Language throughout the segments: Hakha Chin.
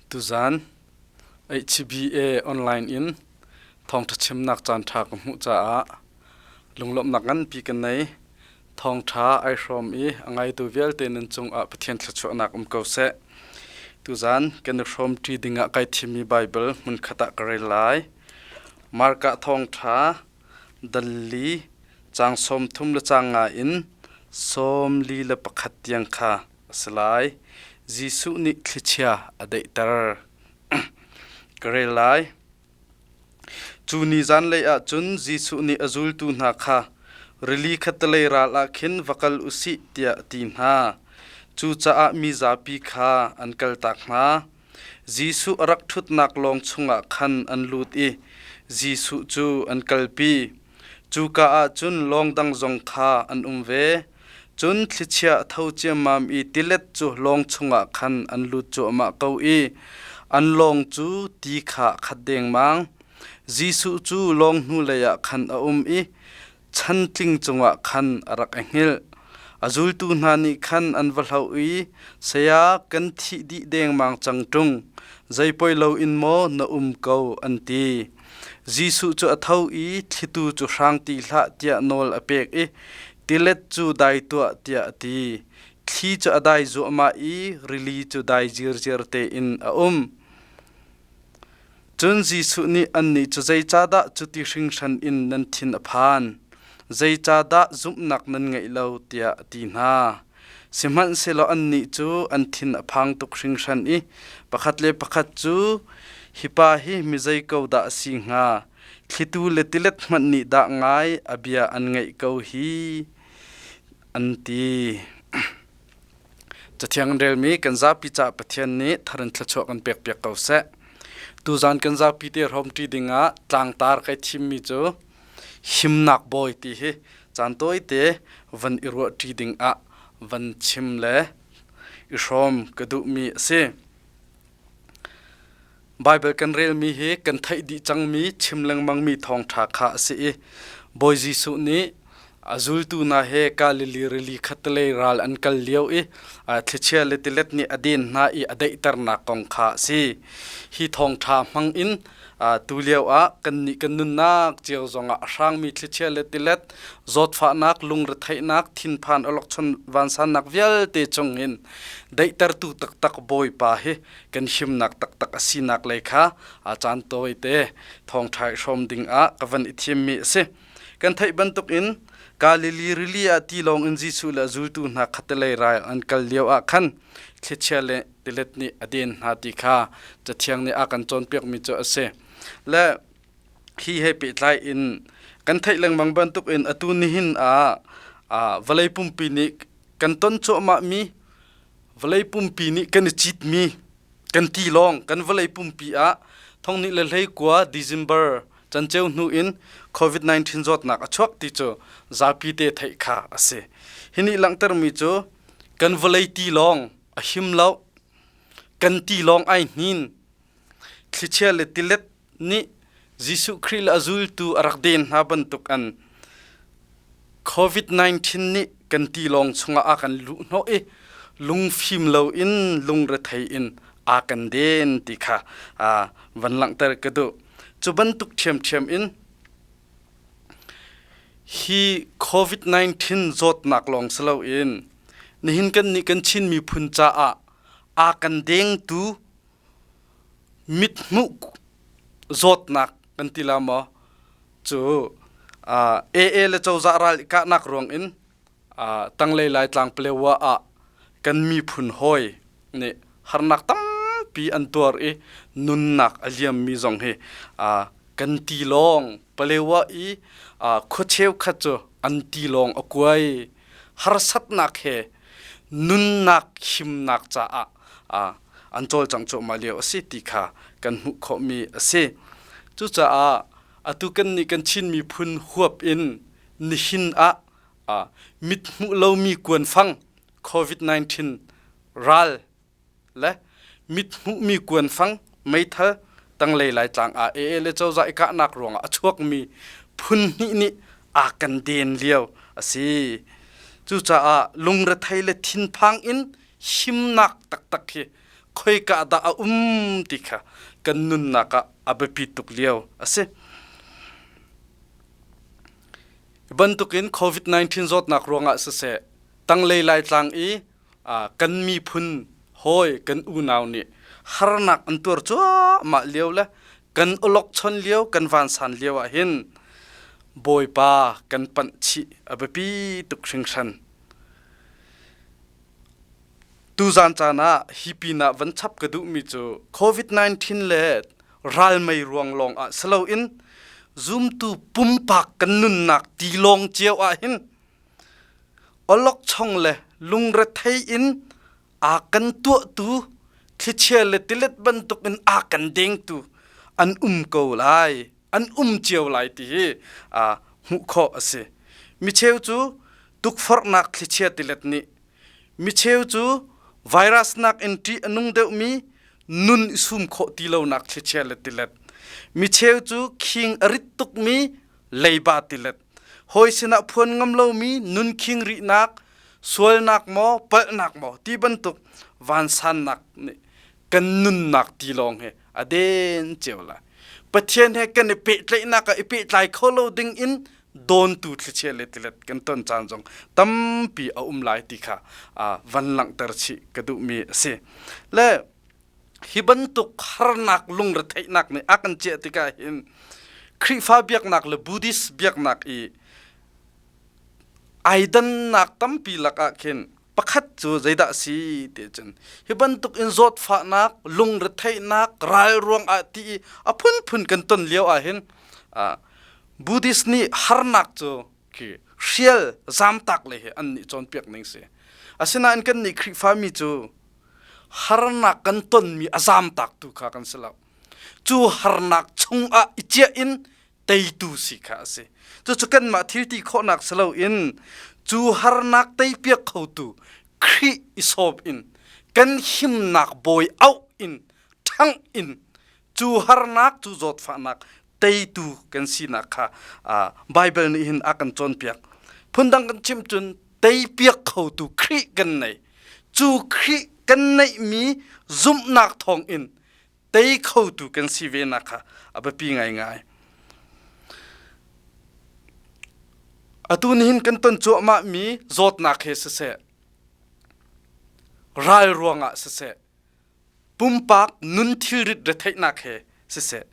Tuzaan HBA online in thawngṭha chimnak caanṭha ka hmuh caah lunglawmhnak nganpi ka nei. Thawngṭha ai hrawm i a ngaitu vialte nan cungah Pathian thluachuahnak um ko seh. Tuzaan kan i hrawmṭi dingah kai thimmi Baibal hmunkhat ah ka rel lai. Mark ah thawngṭha dal li caang 30 le caang nga in 41 tiang kha a si lai. Jesuh nih thlichia a daihter. Ka rel lai. Cu ni zanlei ah cun Jesuh nih a zultu hna kha rili khattelei ral ah khin va kal u sih tiah a ti hna. Cucaah mi zapi kha an kaltak hna. Jesuh a rak ṭhutnak lawng chungah khan an lut i Jesuh cu an kalpi. Cuka ah cun lawng dang zong kha an um ve. Cun thlichia a tho ciammam i tilet cu lawng chungah khan an lut cuahmah ko i an lawng cu ti kha a khat dengmang. Jesuh cu lawng hnulei ah khan a um i chantling cungah khan a rak i hngilh. A zultu hna nih khan an va hloh i, Saya, kan thih dih dengmang cang ṭung, zei poi loin maw na um ko, an ti. Jesuh cu a tho i thlitu cu hrang ti hlah tiah nawl a pek i tilet cu dai tuah tiah a ti. Thli cu a dai zuahmah i rili cu dai zirziar tein a um. Cun Jesuh nih annih cu zeicahdah cuti hringhran in nan thin a phan? Zeicahdah zumhnak nan ngeih lo? tiah a ti hna. Sihmanhsehlaw annih cu an thin a phang tuk hringhran i pakhat le pakhat cu, Hi pa hi mi zei ko dah a si hnga? Thlitu le tilet hmanh nih dah ngai a bia an ngaih ko hi, an ti. Cathiang an relmi kan zapi caah Pathian nih thar in thluachuah kan pekpiak ko seh. Tuzan kan zapi te hrawmṭi dingah tlangtar kai thimmi cu himnak bawi ti hi caan tawite van i ruahṭi dingah van chim le i hrawm ka duhmi a si. Baibal kan relmi hi kan theih dih cangmi chim lengmangmi thawngṭha kha a si i Bawi Jesuh nih a zultu hna he Galilee rili khattelei ral an kal lio i thlichia le tilet nih a den hna i a daihternak kong kha a si. Hi thawngṭha hmang in Tu lio ah kannih kan nunnak cio zongah a hrangmi thlichia le tilet, zawtfahnak, lungretheihnak, thinphan awlokchon vansannak vialte chungin daihtertu taktak Bawipa hi kan himnak taktak a sinak lei kha a caan tawite thawngṭha i hrawm dingah ka van i thimmi a si. Kan theih bantukin Galilee rili ah tilawng in Jesuh le a zultu hna khattelei rai an kal lio ah khan thlichia le tilet nih a den hna ti kha Cathiang nih a kan cawnpiakmi cu a si. Le hi he pehtlai in kan theih lengmang bantukin atu nihin ah vawlei pumpi nih kan ton cuahmahmi vawlei pumpi nih kan i citmi kan tilawng kan vawlei pumpi ah thong nih le 19 December canceu hnu in COVID-19 zawtnak a chuak ti cu zapi te theih kha a si. Hi nih langhtermi cu kan vawlei tilawng a him lo. Kan tilawng ai hnin. Thlichia le tilet nih Jesuh Khrih le a zultu a rak den hna bantuk an COVID-19 nih kan tilawng chungah a kan luhhnawh i lungfim loin lungrethei in a kan den ti kha van langhter ka duh. Cu bantuk ṭhiamṭhiam in hi COVID-19 zawtnak lawng si loin Nihin kannih kan Chin miphun caah aa kan dengtu mithmuh zawtnak kan ti la maw cu AA le cozah ral i kahnak ruang in tanglei Laitlang Palewa ah kan miphun hawi nih harnak tampi an tuar i nunnak a liammi zong hi kan tilawng Palewa i khua cheukhat cu an tilawng a kuai. Harsatnak he nunnak himnak caah an cawlcangh cuahmah lio a si ti kha kan hmuh khawhmi a si. Cucaah atu kannih kan Chin miphun huap in nihin ah mithmuh lomi kuanfang COVID-19 ral le mithmuhmi kuanfang meithal tanglei Laitlang ah AA le cozah i kahnak ruangah a chuakmi phun hnih nih aa kan den lio a si. Cucaah lungrethei le thinphang in himnak taktak hi khoika dah a um ti kha kan nunnak ah a biapi tuk lio a si. Bantukin COVID-19 zawtnak ruangah siseh, tanglei Laitlang i kan miphun hawi kan unau nih harnak an tuar cuahmah lio le kan awlokchon lio kan vansan lio ah hin Bawipa kan panh chih a biapi tuk hringhran. Tuzan caan ah hi pinah van chap ka duhmi cu COVID-19 le ralmei ruang lawng ah si loin zumtu pumpak kan nunnak tilawng cio ah hin awlokchong le lungrethei in aa kan tuahtu thlichia le tilet bantukin aa kan dengtu an um ko lai an um cio lai ti hi hmuh khawh a si. Micheu cu tukforhnak thlichia tilet nih micheu cu virus nakin ṭih a nung deuhmi nun i sum khawh ti lonak thlichia le tilet micheu cu khing a rit tukmi leiba tilet hawi sinah phuan ngam lomi nun khing rihnak sualnak maw palhnak maw ti bantuk vansannak nih kan nunnak ti lawng he a den cio lai. Pathian he kan i pehtlaihnak ah i pehtlai kho lo ding in dawntu thlichia le tilet kan ton caan zong tampi a um lai ti kha van langhter chih ka duhmi a si. Le hi bantuk harnak lungretheihnak nih a kan ciah tikah hin Khrihfa biaknak le Buddhist biaknak i ai dannak tampi lakah khin pakhat cu zeidah a si ti cun hi bantuk in zawtfahnak lungretheihnak ral ruangah ti i a phunphun kan ton lio ah hin Buddhist nih harnak cu khi hrial zamtak le hi an nih cawnpiak ning si. Asinain kan nih Khrihfa mi cu harnak kan tonmi a zamtaktu kha kan si lo. Cu harnak chungah i ciah in teitu si kha a si. Cucu kanmah thil ti khawhnak si loin cu harnak teipiak khotu Khrih i sawm in kan himnak bawi auh in ṭhangh in cu harnak cu zawtfahnak teitu kan sinak kha Baibal nih hin a kan cawnpiak. Phundang kan chim cun teipiak khotu Khrih kan nei. Cu Khrih kan neihmi zumhnak thawngin tei khotu kan si ve nak kha a biapi ngaingai. Atu nihin kan ton cuahmahmi zawtnak he siseh, ral ruangah siseh, pumpak nun thilrit retheihnak he siseh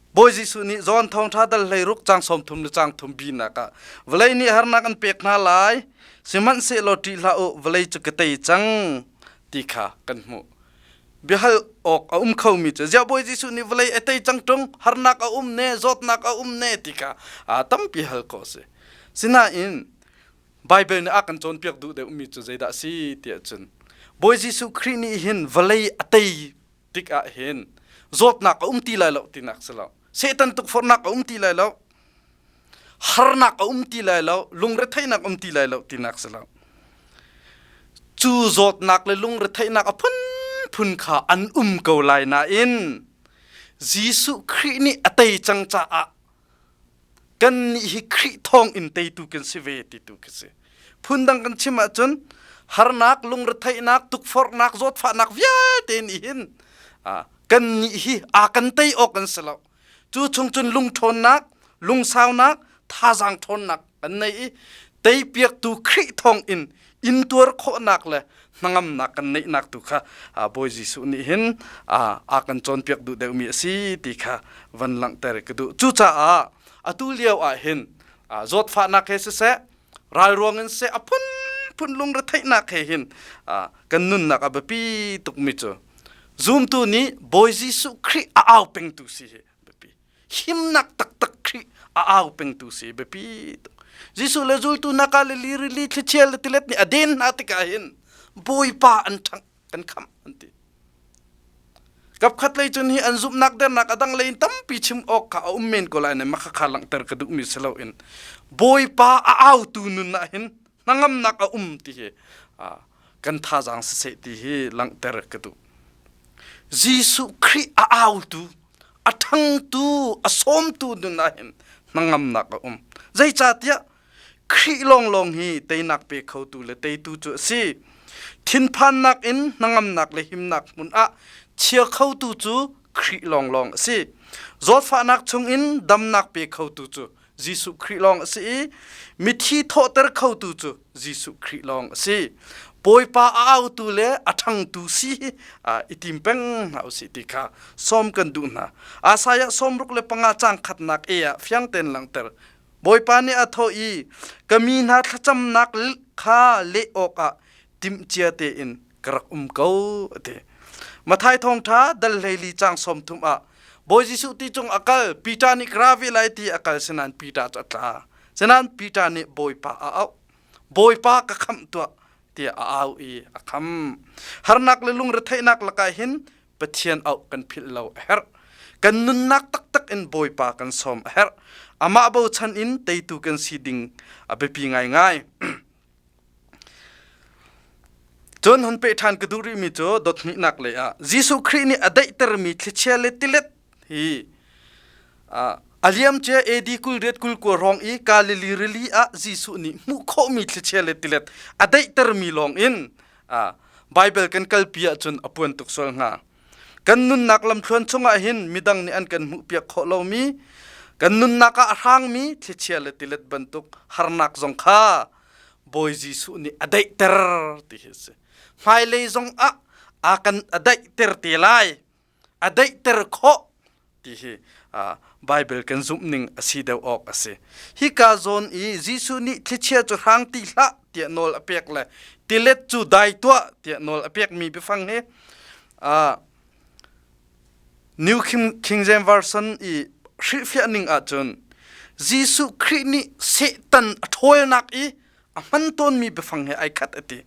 Bawi Jesuh nih John thawngṭha dal 16 caang 30 le caang thum binak ah vawlei nih harnak an pek hna lai sihmanhsehlaw ṭih hlah u vawlei cu ka tei cang ti kha kan hmuh biahal awk a um khomi cu ziah Bawi Jesuh nih vawlei a tei cang ṭung harnak a um ne zawtnak a um ne ti kha tampi hal khawh a si sinain Baibal nih a kan cawnpiak duh deuhmi cu zeidah a si tiah cun Bawi Jesuh Khrih nih hin vawlei a tei tikah hin zawtnak a um ti lai lo tinak si lo. Satan tukforhnak a um ti lai lo. Harnak a um ti lai lo. Lungretheihnak a um ti lai lo tinak si lo. Cu zawtnak le lungretheihnak a phunphun kha an um ko lai nain Jesuh Khrih nih a tei cang caah kannih hi Khrih thawng in teitu kan si ve ti tu khi si. Phundang kan chim ahcun harnak, lungretheihnak, tukforhnak, zawtfahnak vialte nih hin kannih hi aa kan tei awk an si lo. Cu chung cun lungṭhawnnak, lungsaunak, thazaang ṭhawnnak kan nei i teipiaktu Khrih thawng in intuar khawhnak le hnangamnak kan neihnak tu kha Bawi Jesuh nih hin a kan cawnpiak duh deuhmi a si ti kha van langhter ka duh. Cucaah atu lio ah hin zawtfahnak he siseh ral ruang in siseh a phunphun lungretheihnak he hin kan nunnak a biapi tukmi cu zumtu nih Bawi Jesuh Khrih a au pengtu si hi biapi. Himnak taktak Khrih a au pengtu si biapi tuk. Jesuh le zultu hna Galilee rili thlichia le tilet nih a den hna tikah hin Bawipa an ṭhangh kan khamh an ti. Kapkhat lei cun hi an zumhnak dernak a dang lei in tampi chim awk kha a um men ko lai ne mah kha langhter ka duhmi si loin Bawipa a autu nun ah hin hnangamnak a um ti hi kan thazaang siseh ti hi langhter ka duh. Jesuh Khrih a autu a ṭhangtu, a sawmtu nun ah hin hnangamnak a um. Zeicahtiah Khrih lawnglawng hi teinak pe khotu le teitu cu a si. Thinphannak in hnangamnak le himnak hmun ah chia khotu cu Khrih lawnglawng a si. Zawtfahnak chungin damnak pe khotu cu Jesuh Khrih lawng a si i mithi thawhter khotu cu Jesuh Khrih lawng a si. Bawipa a autu le a ṭhangtu si hi i tim peng hna usih ti kha sawm kan duh hna. Isaiah 65 caang khatnak e ah fiang tein langhter. Bawipa nih a thawh i ka mi hna thlacamnak kha leh awkah timhcia tein ka rak um ko a ti. Matthai thawngṭha dal 14 caang 30 ah Bawi Jesuh ti cung a kal Peter nih ka ra ve lai ti a kal sinain Peter cu a tla. Sinain Peter nih Bawipa a auh. Bawipa ka khamh tuah tiah a au i a kham. Harnak le lungretheihnak lakah hin Pathian auh kan philh lo a herh. Kan nunnak taktak in Bawipa kan sawm a herh. Amah bochan in teitu kan si ding a biapi ngaingai. Cun hun peh ṭhan ka duh rihmi cu dot hnihnak lei ah Jesuh Khrih nih a daihtermi thlichia le tilet hi a liamcia AD 28 29 hrawng i Galilee rili ah Jesuh nih hmuh khawhmi thlichia le tilet a daihtermi lawng in Baibal kan kalpi ahcun a puan tuk sual hnga. Kan nunnak lamthluan chungah hin midang nih an kan hmuhpiak khawh lomi, kan nunnak ah a hrangmi thlichia le tilet bantuk harnak zong kha Bawi Jesuh nih a daihter ti hi a si. Hmailei zong ah a kan a daihter te lai, a daihter khawh ti hi Baibal kan zumh ning a si deuh awk a si. Hika zawn i Jesuh nih thlichia cu hrang ti hlah tiah nawl a pek le tilet cu dai tuah tiah nawl a pekmi biafang hi New King, King James Version i hrilhfiah ning ahcun Jesuh Khrih nih Satan a ṭhawlnak i a hman tawnmi biafang he ai khat a ti.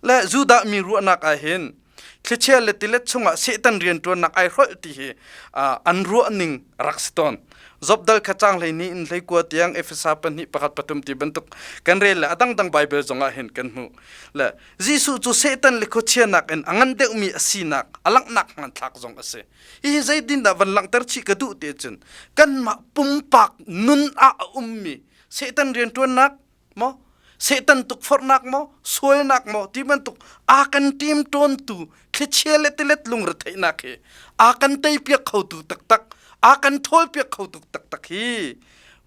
Le Judah mi ruahnak ah hin thlichia le tilet chungah Satan rianṭuannak ai hrolh ti hi an ruahning a rak si tawn. Job dal kha caang 12 in 19 tiang Efesa 2 1 3 ti bantuk kan rel le a dangdang Bible zongah hin kan hmuh. Le Jesuh cu Satan le khuachia nakin a ngan deuhmi a sinak a langhnak hmanthlak zong a si. Hihi zeitindah van langhter chih ka duh ti cun kanmah pumpak nun ah a ummi Satan rianṭuannak maw Satan tukforhnak maw sualnak maw ti bantuk a kan ṭim ṭawntu thlichia le tilet lungretheihnak hi a kan teipiak khotu taktak a kan ṭhawlpiak khotu taktak hi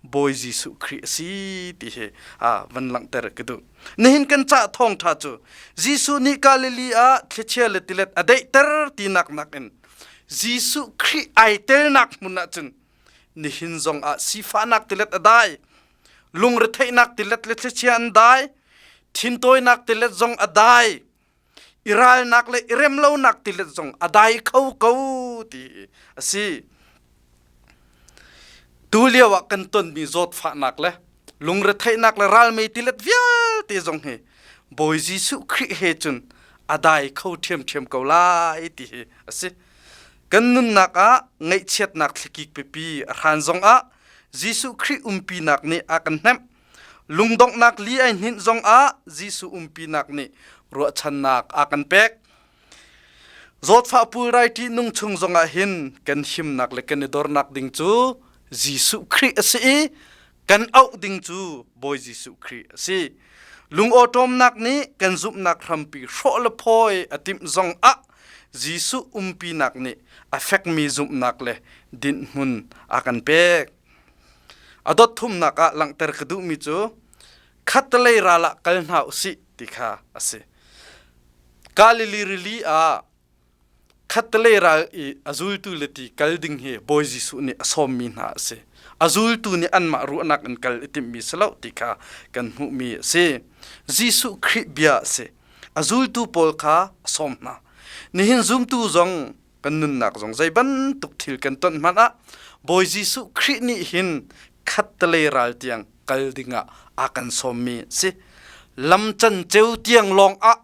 Bawi Jesuh Khrih a si ti hi a van langhter ka duh. Nihin kan cah thawngṭha cu Jesuh nih Galilee ah thlichia le tilet a daihter tinak nakin Jesuh Khrih ai telnak hmun ah cun nihin zong ah sifahnak tilet a dai lungretheihnak tilet le thlichia an dai thintawinak tilet zong a dai i ralnak le i remlonak tilet zong a dai kho ko ti a si tu lio ah kan tonmi zawtfahnak le lungretheihnak le ralmei tilet vialte zong hi Bawi Jesuh Khrih he cun a dai kho ṭhiamṭhiam ko lai ti hi a si kan nunnak ah ngaihchiatnak thlikik pipi a hran zong ah Jesuh Khrih umpinak nih a kan hnemh. Lungdonghnak li ai hninh zongah Jesuh umpinak nih ruahchannak a kan pek. Zawtfah pulrai ṭihnung chung zongah hin kan himnak le kan i dornak ding cu Jesuh Khrih a si i kan auh ding cu Bawi Jesuh Khrih a si. Lungawṭawmnak nih kan zumhnak hrampi hrawh le phawi a timh zongah Jesuh umpinak nih a fekmi zumhnak le dinhmun a kan pek. A dot thumnak ah langhter ka duhmi cu khattelei ral ah kal hna usih ti kha a si. Galilee rili ah khattelei ral i a zultu le ti kal ding hi Bawi Jesuh nih a sawmmi hna a si. A zultu nih anmah ruahnak in kal i timhmi si lo ti kha kan hmuhmi a si. Jesuh Khrih bia a si. A zultu pawl kha a sawm hna. Nihin zumtu zong kan nunnak zong zei bantuk thil kan ton hmanh ah Bawi Jesuh Khrih nih hin khattelei ral tiang kal dingah a kan sawmmi a si. Lam canceu tiang lawng ah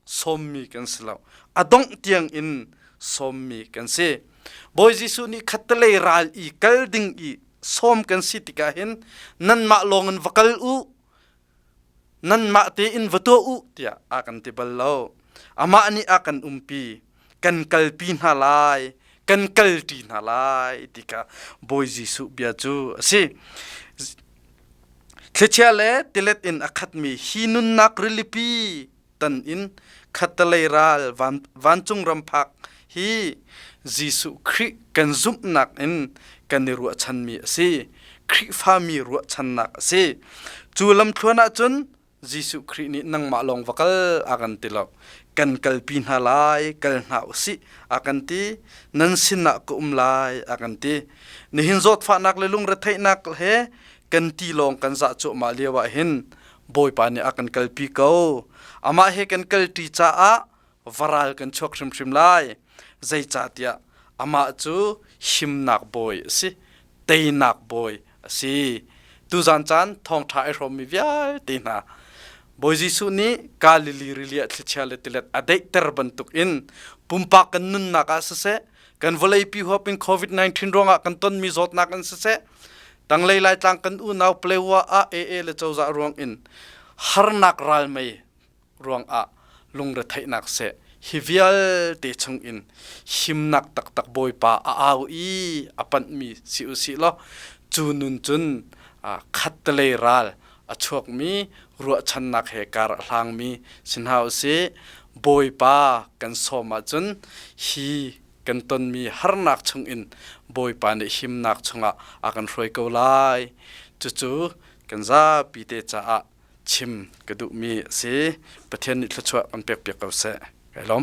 sawmmi kan si lo. A dongh tiang in sawmmi kan si. Bawi Jesuh nih khattelei ral i kal ding i sawm kan si tikah hin nanmah lawng in va kal u nanmah tein va tuah u tiah a kan ti bal lo. Amah nih a kan umpi, kan kalpi hna lai, kan kalṭi hna lai ti kha Bawi Jesuh bia cu a si. Thlichia le tilet in a khatmi hi nunnak rilipi. tan in khattelei ral vancung ram phak hi Jesuh Khrih kan zumhnak in kan i ruahchanmi a si. Khrihfami ruahchannak a si. Cu lamthluan ahcun Jesuh Khrih nih nangmah lawng va kal a kan ti lo. Kan kalpi hna lai, kal hna usih a kan ti. Nan sinah ka um lai a kan ti. Nihin zawtfahnak le lungretheihnak he kan ti lawng kan zah cuahmah lio ah hin Bawipa nih a kan kalpi ko. Amah he kan kalṭi caah varal kan chuak hrimhrim lai. Zeicahtiah amah cu himnak bawi a si, teinak bawi a si. Tuzan caan thawngṭha ai hrawmmi vialte hna Bawi Jesuh nih Galilee rili ah thlichia le tilet a daihter bantukin pumpak kan nunnak ah siseh, kan vawleipi huap in COVID-19 ruangah kan tonmi zawtnak in siseh, tanglei Laitlang kan unau Palewa ah AA le cozah ruang in harnak ralmei ruangah lungretheihnak seh hi vialte chungin himnak taktak Bawipa a au i a panhmi si u sih law cu nun cun khattelei ral a chuakmi ruahchannak he kar a hlangmi si hna u sih. Bawipa kan sawm ahcun hi kan tonmi harnak chungin Bawipa nih himnak chungah a kan hruai ko lai. Cucu kan zapi te caah chim ka duhmi a si. Pathian nih thluachuah kan pekpiak ko seh. Kai lawm.